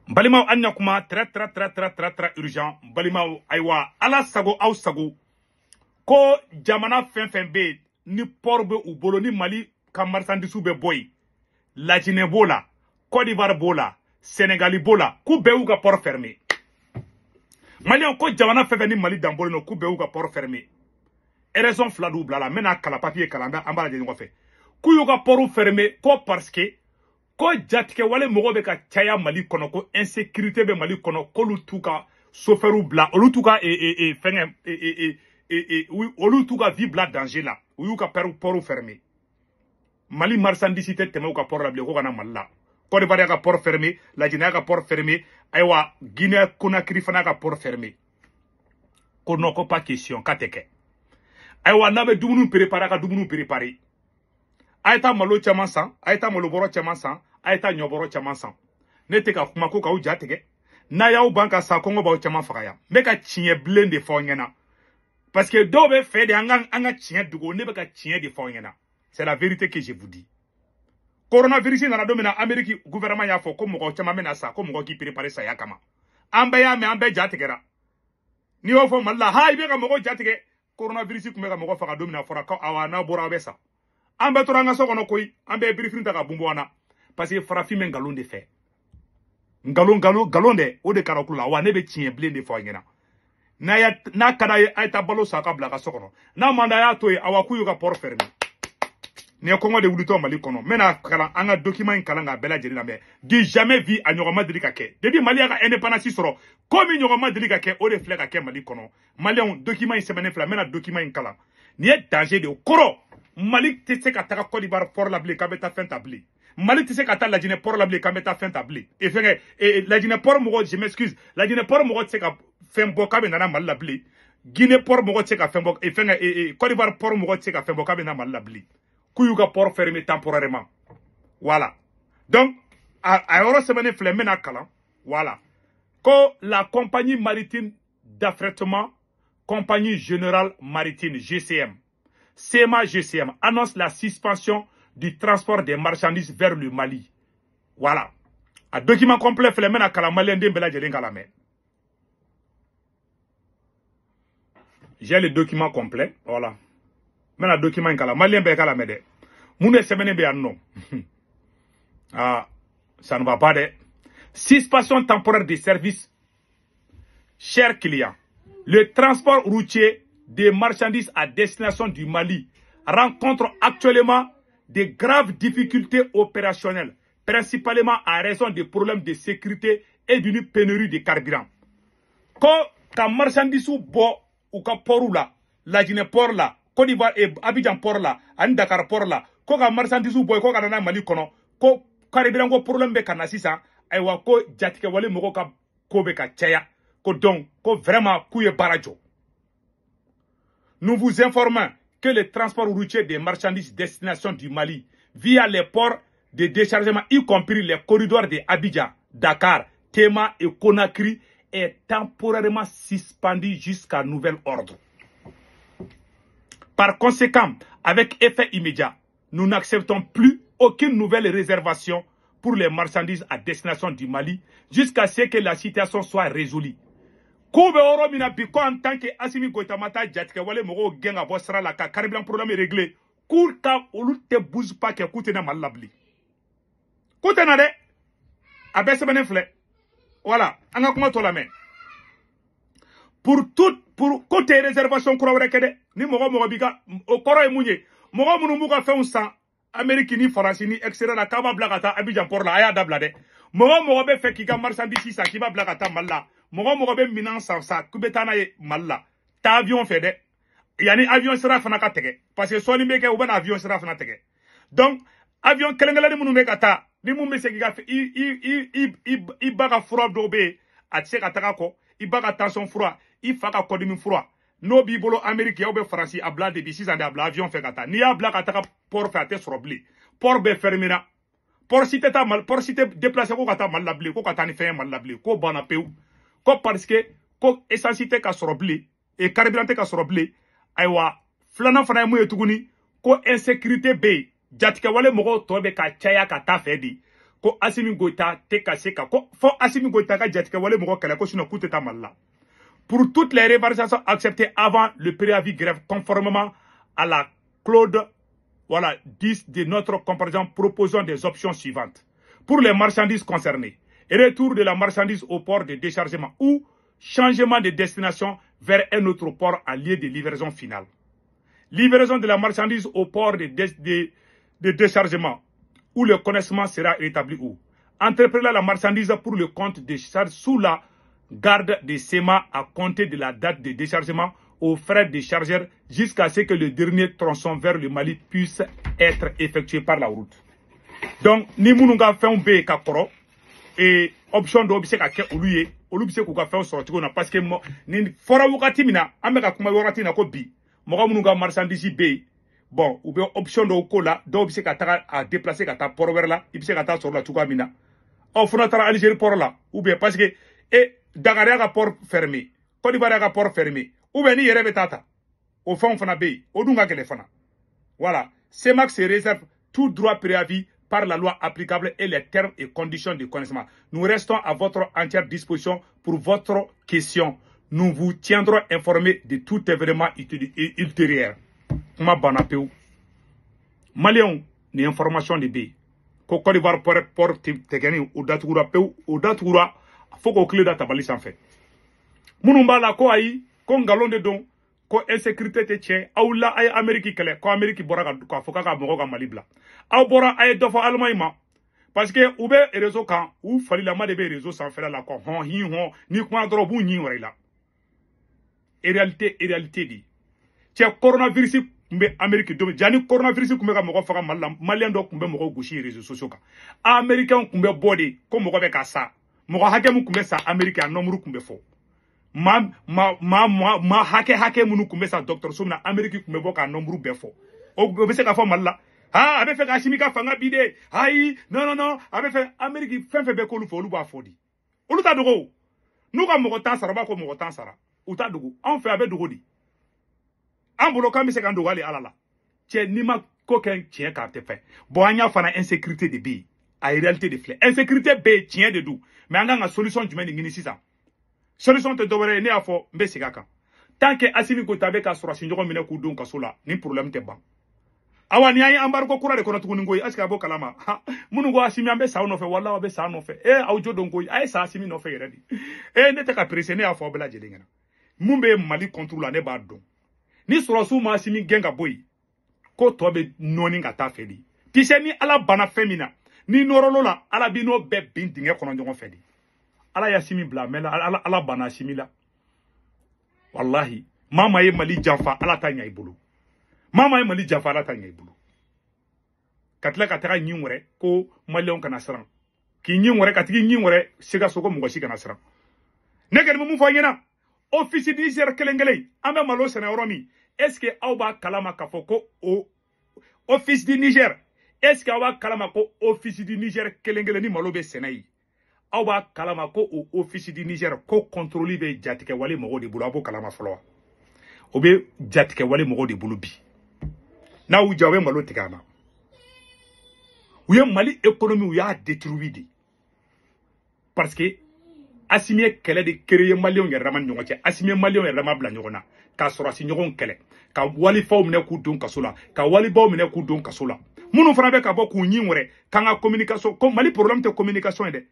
Balimaw an ɲakuma très très très très très très urgent. Balimaw ayiwa ala sago aw sago ko jamana fɛn fɛn bɛ yen ni port bɛ u bolo ni Mali ka marchandise bɛ bɔ yen, Lajinɛ b'o la, Côte d'Ivoire b'o la, Sénégal b'o la, k'u bɛɛ y'u ka port fermé. Maliyɛnw ko jamana fɛn fɛn ni Mali danbɔlen don k'u bɛɛ y'u ka port fermé. Raison fila d'u bila la, n bɛna kalan papier kalan an b'a lajɛ ɲɔgɔn fɛ. K'u y'u ka port fermé ko parce que ko jatigɛwale mɔgɔ bɛ ka caya Mali kɔnɔ, ko insécurité bɛ Mali kɔnɔ, k'olu t'u ka chauffeur bila, olu t'u ka fɛngɛ olu t'u ka vie bila danger la, u y'u ka port fermé. Mali marchandise tɛ tɛmɛ u ka port la bilen ko ka na Mali la. Côte d'Ivoire y'a ka port fermé, Lajinɛ y'a ka port fermé, ayiwa Guinée Conakry fana y'a ka port fermé. Ko non, ko pas question, k'a tɛ kɛ. Ayiwa n'a bɛ dumuni préparé, a ka dumuni préparé. A ye taa malo caman san, a ye taa malo bɔrɔ caman san, a ye taa ɲɔ bɔrɔ caman san. Ne tɛ ka kuma ko k'aw ja tigɛ. N'a y'aw ban ka sa, kɔngɔ b'aw caman faga yan. N bɛ ka tiɲɛ bilen de fɔ aw ɲɛna. Parce que dɔw bɛ fɛ de an ka tiɲɛ dogo, ne bɛ ka tiɲɛ de fɔ aw ɲɛna. C'est la vérité que je vous dis. Coronavirus nana don min na, Amérique gouvernement y'a fɔ ko mɔgɔ caman bɛna sa, ko mɔgɔ k'i préparé saya kama. An bɛɛ y'a mɛn, an bɛɛ ja tigɛra. N'i y'o fɔ Mali la, ha i bɛ ka mɔgɔ ja tigɛ. Coronavirus tun bɛ ka mɔgɔ faga don min na, fɔra ko awa n'a bɔra aw bɛ sa. An bɛɛ tora an ka so kɔnɔ koyi, an bɛɛ ye birifini ta ka bun bɔ an na. Parce que farafin bɛ nkalon de fɛ. Nkalon nkalon nkalon dɛ, o de kɛra ku la. Wa ne bɛ tiɲɛ bilen de fɔ aw ɲɛna. N'a ka d'a ye, a ye taa balo san ka bila a ka so kɔnɔ. N'a man d'a ye, a y'a to yen. Awa k'u y'u ka port fermé. Nin ye kɔngɔ de wulitɔ Mali kɔnɔ. N bɛna kalan an ka document in kalan k'a bɛɛ lajɛlen lamɛn. Du jamais vu, a ɲɔgɔn ma deli ka kɛ. Depuis Mali y'a ka indépendance sɔrɔ, ko min ɲɔgɔn ma deli ka kɛ, o de filɛ ka kɛ Mali kɔnɔ. Maliyɛnw, document in sɛbɛnnen filɛ, n bɛna document in kalan. Nin ye danger de ye. O kɔrɔ, Mali tɛ se ka taga Côte d'Ivoire port la bilen k'an bɛ taa fɛn ta bilen. Mali tɛ se ka taa Lajinɛ port la bilen k'an bɛ taa fɛn ta bilen. E fɛnkɛ, Lajinɛ port mɔgɔ, je m'excuse, Lajinɛ port mɔgɔ tɛ se ka fɛn bɔ k'a bɛ nana Mali la bilen. Guinée port mɔgɔ tɛ se ka fɛn bɔ, fɛnkɛ, Côte d'Ivoire port mɔgɔ tɛ se ka fɛn bɔ k'a bɛ na Mali la bilen. K'u y'u ka port fermé temporairement. Voilà. Donc, a yɔrɔ sɛbɛnnen filɛ, n bɛna kalan. Voilà. Ko la compagnie maritime d'affrètement, Compagnie Générale Maritime, GCM, CMA GCM, annonce la suspension du transport des marchandises vers le Mali. Voilà. A document complet filɛ, n bɛna kalan maliyɛn den bɛɛ lajɛlen k'a lamɛn. J'ai le document complet. Voilà. N bɛna document in kalan maliyɛn bɛɛ k'a lamɛn dɛ. Mun de sɛbɛnnen bɛ yan nɔ? Ah, ça ne va pas dɛ. Suspension temporaire des services. Chers clients, le transport routier des marchandises à destination du Mali rencontre actuellement de graves difficultés opérationnelles, principalement à raison des problèmes de sécurité et d'une pénurie de carburant. Ko ka marchandises bɔ u ka port la, Lajinɛ port la, Côte d'Ivoire et Abidjan port la, ani Dakar port la, ko ka marchandises bɔ ko ka na n'a Mali kɔnɔ, ko carburant ko problème bɛ ka na sisan, ayiwa ko jatigɛwale mɔgɔw ka ko bɛ ka caya, ko donc ko vraiment k'u ye baara jɔ. Nous vous informons que le transport routier des marchandises destination du Mali via les ports de déchargement, y compris les corridors de Abidjan, Dakar, Tema et Conakry, est temporairement suspendu jusqu'à nouvel ordre. Par conséquent, avec effet immédiat, nous n'acceptons plus aucune nouvelle réservation pour les marchandises à destination du Mali jusqu'à ce que la situation soit résolue. K'u bɛ yɔrɔ min na bi, ko en tant que Assimi Goïta ma taa jatigɛwale mɔgɔw gɛn ka bɔ sira la ka carburant problème réglé, k'u ka olu tɛ bouge pas kɛ, k'u tɛ na Mali la bilen. K'u tɛ na dɛ. A bɛɛ sɛbɛnnen filɛ. Voilà, an ka kuma tɔ lamɛn. Pour tout, pour ko tɛ réservation kura wɛrɛ kɛ dɛ. Ni mɔgɔ mɔgɔ b'i ka, o kɔrɔ ye mun ye? Mɔgɔ minnu b'u ka fɛnw san Amérique ni Faransi ni extérieur la, k'a b'a bila ka taa Abidjan port la, a y'a dabila dɛ. Mɔgɔ mɔgɔ bɛ fɛ k'i ka marchandise san, k'i b'a bila ka taa Mali la. Mɔgɔ mɔgɔ bɛ minɛn san sa, k'i bɛ taa n'a ye Mali la. Taa avion fɛ dɛ. Yanni avion sira fana ka tigɛ. Parce que sɔɔni bɛ kɛ, u bɛna avion sira fana tigɛ. Donc, avion kelen kelenni minnu bɛ ka taa, ni mun bɛ se k'i ka i ba ka fura dɔw bɛ yen, a tɛ se ka taga kɔ. I ba ka tension fura, i fa ka kɔdimi fura, n'o b'i bolo Amérique ou bɛ Faransi, a bila depuis sisan de, a bila avion fɛ ka taa. N'i y'a bila ka taga port fɛ, a tɛ sɔrɔ bilen. Port bɛɛ fermé na. Port si tɛ taa Mali, port si tɛ déplacé ko ka taa Mali la bilen, ko ka taa ni fɛn ye Mali la bilen, ko banna pewu. Ko parce que ko essence tɛ ka sɔrɔ bilen, et carburant tɛ ka sɔrɔ bilen. Ayiwa, filanan fana ye mun ye tuguni, ko insécurité bɛ yen, jatigɛwale mɔgɔw tɔ bɛ ka caya ka taa fɛ de. Ko Assimi Goïta tɛ ka se ka ko fo Assimi Goïta ka jatigɛ wale mɔgɔ kɛlɛ ko sinon k'u tɛ taa Mali la. Pour toutes les revendications acceptées avant le préavis grève conformément à la clause voilà, 10 de notre comparaison, proposons des options suivantes. Pour les marchandises concernées, retour de la marchandise au port de déchargement ou changement de destination vers un autre port à lieu de livraison finale. Livraison de la marchandise au port de déchargement où le connaissement sera rétabli où. Entreprendre la marchandise pour le compte de charge sous la garde des SEMA à compter de la date de déchargement aux frais des chargeurs jusqu'à ce que le dernier tronçon vers le Mali puisse être effectué par la route. Donc, ni minnu ka fɛnw bɛ yen ka kɔrɔ, et option dɔw bɛ se ka kɛ olu ye, olu bɛ se k'u ka fɛnw sɔrɔ cogo min na, parce que nin fɔra wagati min na, an bɛ ka kuma wagati na ko bi, mɔgɔ minnu ka marchandise bɛ yen, bon, u bɛ option dɔw ko la, dɔw bɛ se ka taga a déplacer ka taa port wɛrɛ la, i bɛ se ka taa sɔrɔ la cogoya min na. Ɔ, fo n'a taara Algérie port la, ou bien parce que Dakar y'a ka port fermé, Côte d'Ivoire y'a ka port fermé, ou bien ni yɛrɛ bɛ taa ta, o fɛnw fana bɛ yen, o dun ka gɛlɛn fana. Voilà, CEMAC se réserve tout droit préavis par la loi applicable et les termes et conditions de connaissement. Nous restons à votre entière disposition pour votre question. Nous vous tiendrons informés de tout événement ultérieur. Kuma banna pewu. Maliyɛnw, nin information de bɛ yen. Ko Côte d'Ivoire port tɛgɛni o datugura pewu, o datugura fo k'o tile da tabali sanfɛ. Minnu b'a la ko ayi, ko nkalon de don, ko insécurité tɛ tiɲɛ, aw la a ye Amérique kɛlɛ, ko Amérique bɔra k'a fɔ k'a ka mɔgɔw ka Mali bila. Aw bɔra a ye dɔ fɔ Allemagne ma, parce que u bɛ réseau kan, u falilama de bɛ réseau sanfɛla la ko hɔn hin hɔn, ni kuma dɔrɔn u b'u ɲin wɛrɛ la. Réalité réalité de. Cɛ coronavirus tun bɛ Amérique don, ja ni coronavirus tun bɛ ka mɔgɔ faga Mali la, maliyɛn dɔ tun bɛ mɔgɔw gosi réseaux sociaux kan. Américain tun bɛ bɔ de ko mɔgɔ bɛ ka sa. Mɔgɔ hakɛ min tun bɛ sa Amérique a nombre tun bɛ fɔ. Ma hakɛ hakɛ minnu tun bɛ sa dɔgɔtɔrɔso min na, Amérique tun bɛ bɔ k'a nombre bɛɛ fɔ. O bɛ se ka fɔ Mali la. Ah, a bɛ fɛ ka Assimi ka fanga bi de. Ayi, non non non, a bɛ fɛ Amérique fɛn fɛn bɛ k'olu fɛ, olu b'a fɔ di. Olu t'a dogo. N'u ka mɔgɔ 10 sara, u b'a fɔ mɔgɔ 10 sara. U t'a dogo. Anw fɛ a bɛ dogo di. An bolo k'an bɛ se k'an dogo hali Ala la. Cɛ n'i ma ko kɛ tiɲɛ kan a tɛ fɛ. Bon, an y'a fana insécurité de bɛ yen. A réalité de filɛ. Insécurité bɛ yen, tiɲɛ de don. Mais an kan ka solution jumɛn de ɲini sisan? Solution tɛ dɔwɛrɛ ye, ne y'a fɔ n bɛ segin a kan. Tant que Assimi Goïta bɛ ka sɔrɔsi ɲɔgɔn minɛ k'u don kaso la, ni problème tɛ ban. Awa ni an ye embargo kura de kɔnɔ tuguni koyi, est ce que a b'o kalama? Minnu ko Assimi an bɛ sa aw nɔfɛ, walahi aw bɛ sa nɔfɛ. Aw jo don koyi, a ye sa Assimi nɔfɛ yɛrɛ de. Ne tɛ ka pressé, ne y'a fɔ aw bɛɛ lajɛlen ɲɛna. Mun bɛ Mali contre la, ne b'a dɔn. Ni sɔrɔsiw ma Assimi gɛn ka bɔ yen, ko tɔ bɛ nɔɔni ka taa fɛ de. Tu sais, ni Ala banna fɛn min na, ni nɔrɔl'o la, Ala b'i n'o bɛɛ bin dingɛ kɔnɔ ɲɔgɔn fɛ de. Ala ye Assimi bila, mais Ala banna Assimi la. Wallahi, maa ye Mali janfa, Ala ta ɲɛ i bolo. Maa ye Mali janfa, Ala ta ɲɛ i bolo. Ka tila ka taga ɲin wɛrɛ ko maliyɛnw kana siran. K'i ɲin wɛrɛ ka tigi ɲin wɛrɛ Sikaso ko mɔgɔ si kana siran. Ne kɔni bɛ mun fɔ aw ɲɛna? Office du Niger kelen kelen, an bɛ malo sɛnɛ yɔrɔ min, est ce que aw b'a kalama k'a fɔ ko o Office du Niger, est ce que aw b'a kalama ko Office du Niger kelen kelen ni malo bɛ sɛnɛ yen? Aw b'a kalama ko o Office du Niger ko contrôle bɛ jatigɛ wale mɔgɔw de bolo, aw b'o kalama fɔlɔ wa? O bɛ jatigɛ wale mɔgɔw de bolo bi. N'a y'u ja, u bɛ malo tigɛ a na. U ye Mali économie, u y'a détruit de. Parce que Assimi ye kɛlɛ de créer maliyɛnw yɛrɛ dama ni ɲɔgɔn cɛ. Assimi ye maliyɛnw yɛrɛ dama bila ɲɔgɔn na. Ka sɔrɔsi ɲɔgɔn kɛlɛ. Ka walifaw minɛ k'u don kaso la. Ka walibaw minɛ k'u don kaso la. Minnu fana bɛ ka bɔ k'u ɲin wɛrɛ k'an ka communication. Ko Mali problème tɛ communication ye dɛ.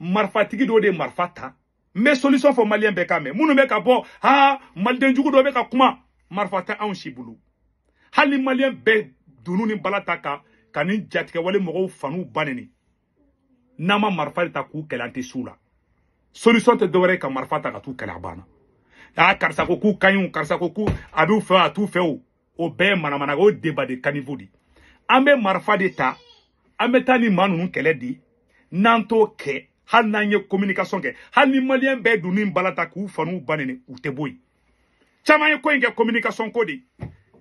Marifatigi dɔw de ye marifa ta. N bɛ solution fɔ maliyɛn bɛɛ k'a mɛn. Minnu bɛ ka bɔ, ha, maliden jugu dɔ bɛ ka kuma. Marifa tɛ anw si bolo. Hali maliyɛn bɛɛ dunu ni bala ta ka ni jatigɛwale mɔgɔw fanu ba neni. N'an ma marifa de ta k'u kɛlɛ, an tɛ s'u la. Solution tɛ dɔwɛrɛ ye ka marifa ta ka t'u kɛlɛ, a banna. Ah, karisa ko k'u ka ɲi o, karisa ko k'u a b'u fɛ a t'u fɛ o. O bɛɛ ye manamana o débat de caniveau de. An bɛ marifa de ta, an bɛ taa ni maa ninnu kɛlɛ de. N'an t'o kɛ, hali n'an ye communication kɛ, hali ni maliyɛn bɛɛ dun ni bala ta k'u fanu ba neni, u tɛ bɔ yen. Caman ye ko in kɛ communication ko de.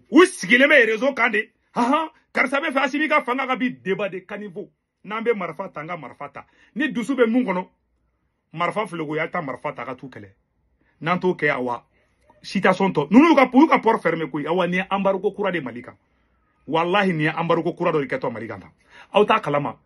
U sigilen bɛ réseau kan de. Ahan, karisa bɛ fɛ Assimi ka fanga ka bi débat de caniveau. N'an bɛ marifa ta, an ka marifa ta. Ni dusu bɛ mun kɔnɔ, marifa filegoya ta marifa ta ka t'u kɛlɛ. N'an t'o kɛ, awa citation tɔ ninnu ka u ka port fermé koyi. Awa nin ye embargo kura de Mali kan. Wallahi nin ye embargo kura dɔ de kɛtɔ Mali kan tan. Aw t'a kalama.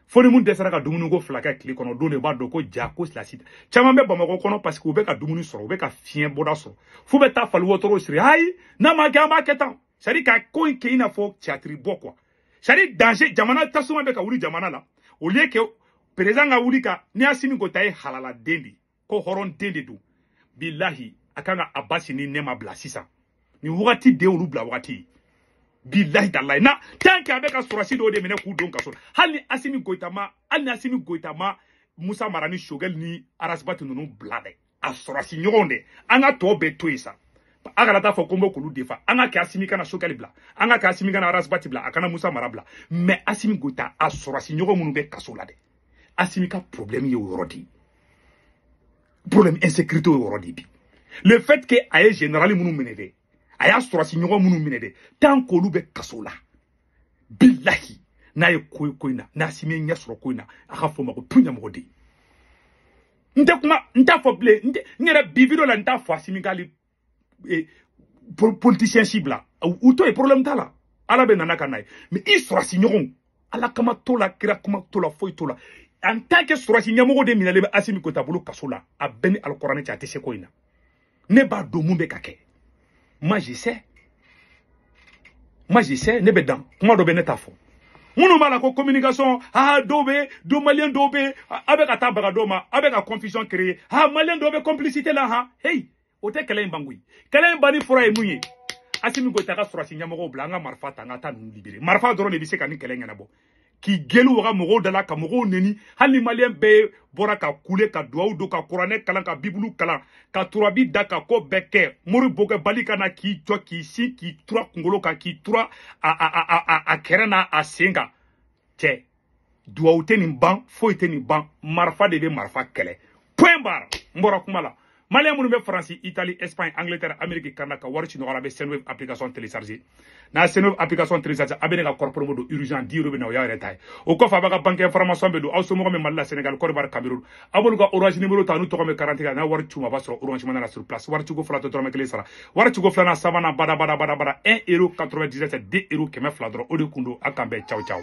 Fo ni mun dɛsɛra ka dumuni ko fila kɛ tile kɔnɔ don de b'a dɔn ko ja ko silasi caman bɛ Bamakɔ kɔnɔ parce que u bɛ ka dumuni sɔrɔ, u bɛ ka fiɲɛ bɔda sɔrɔ, f'u bɛ taa fali wotoro siri. Ayi, n'a ma kɛ an b'a kɛ tan, c'est à dire ka ko in kɛ i n'a fɔ théâtre bɔ quoi. C'est à dire danger, jamana tasuma bɛ ka wuli jamana la, au lieu que président ka wuli ka ni Assimi Goïta ye halaladen de ye, ko hɔrɔnden de don, bilahi a kan ka Abasi ni Nɛma bila sisan nin wagati de olu bila wagati ye. Bilahi talahi na tant que a bɛ ka sɔrɔsi dɔw de minɛ k'u don kaso la, hali ni Assimi Goïta ma, hali ni Assimi Goïta ma Musa Mara ni Choguel ni Arasibati ninnu bila dɛ, a sɔrɔsi ɲɔgɔn dɛ, an ka tɔ bɛɛ to yen sa. A kana taa fɔ ko n bɛ k'olu defa, an ka kɛ Assimi kana Choguel bila, an ka kɛ Assimi kana Arasibati bila, a kana Musa Mara bila, mais Assimi Goïta a sɔrɔsi ɲɔgɔn minnu bɛ kaso la dɛ, Assimi ka problème ye o yɔrɔ de ye, problème insécurité o yɔrɔ de bi. Le fait que a ye général minnu minɛ dɛ, a y'a sɔrɔsi ɲɔgɔn minnu minɛ dɛ, tant k'olu bɛ kaso la, bilahi n'a ye ko ye ko in na, n'Assimi ye ɲɛ sɔrɔ ko in na, a ka fɔ o ma ko tu ɲɛmɔgɔden. N tɛ kuma, n t'a fɔ bilen, n tɛ n yɛrɛ bi vidéo la, n t'a fɔ Assimi k'ale politicien si bila, u to yen, problème t'a la, Ala bɛ nana ka na ye, mais i sɔrɔsi ɲɔgɔnw, Ala kama t'o la, kira kuma t'o la, foyi t'o la. En tant que sɔrɔsi ɲɛmɔgɔ de minɛlen bɛ Assimi Goïta bolo kaso la, a bɛɛ ni alikuranɛ cɛ, a tɛ se ko in na. Ne b'a dɔn mun bɛ ka kɛ. Moi je sais. Moi je sais, ne bɛ dan. Kuma dɔ bɛ ne t'a fɔ. Minnu b'a la ko communication, ah dɔw bɛ, dɔ malien dɔw bɛ, a bɛ ka taa baga dɔw ma, a bɛ ka confusion créer. Ah malien dɔw bɛ complicité la han. Hey, o tɛ kɛlɛ in ban koyi. Kɛlɛ in banni fɔra ye mun ye? Assimi Goïta ka sɔrɔsi ɲɛmɔgɔw bila, an ka marifa ta, an ka taa ninnu libérer. Marifa dɔrɔn de bɛ se ka nin kɛlɛ ɲɛnabɔ. K'i gelu waga mɔgɔw da la, ka mɔgɔw neni, hali ni malien bɛɛ bɔra ka kule, ka duwawu don, ka kuranɛ kalan, ka bibulu kalan, ka turabi da, ka ko bɛɛ kɛ, mori bokɛbali ka na k'i jɔ, k'i sin, k'i tura kunkolo kan, k'i tura a kɛrɛ n'a a sen kan. Cɛ, duwawu tɛ nin ban, foyi tɛ nin ban, marifa de bɛ marifa kɛlɛ. Point barre. N bɔra kuma la. Malien minnu bɛ Faransi, Italie, Espagne, Angleterre, Amérique, Canada ka wari ci ɲɔgɔn na, a bɛ Sendwave application télécharger. N'a Sendwave application télécharger, a bɛ ne ka code promo don urgent 10 euros bɛ na, o y'a yɛrɛ ta ye. O kɔfɛ a b'a ka banque information bɛ don, aw somɔgɔ min Mali la, Sénégal, Côte d'Ivoire, Cameroun, a b'olu ka Orange numéro ta, n'u tɔgɔ bɛ carte kan, n'a wari c'u ma, a b'a sɔrɔ Orange Money la sur place. Wari ciko fila tɛ dɔrɔmɛ kelen sara. Wari ciko filanan, sabanan, bada bada bada bada, 1 euro 97, 2 euro 200 dɔrɔn, o de kun don. A k'an bɛn, ciao ciao.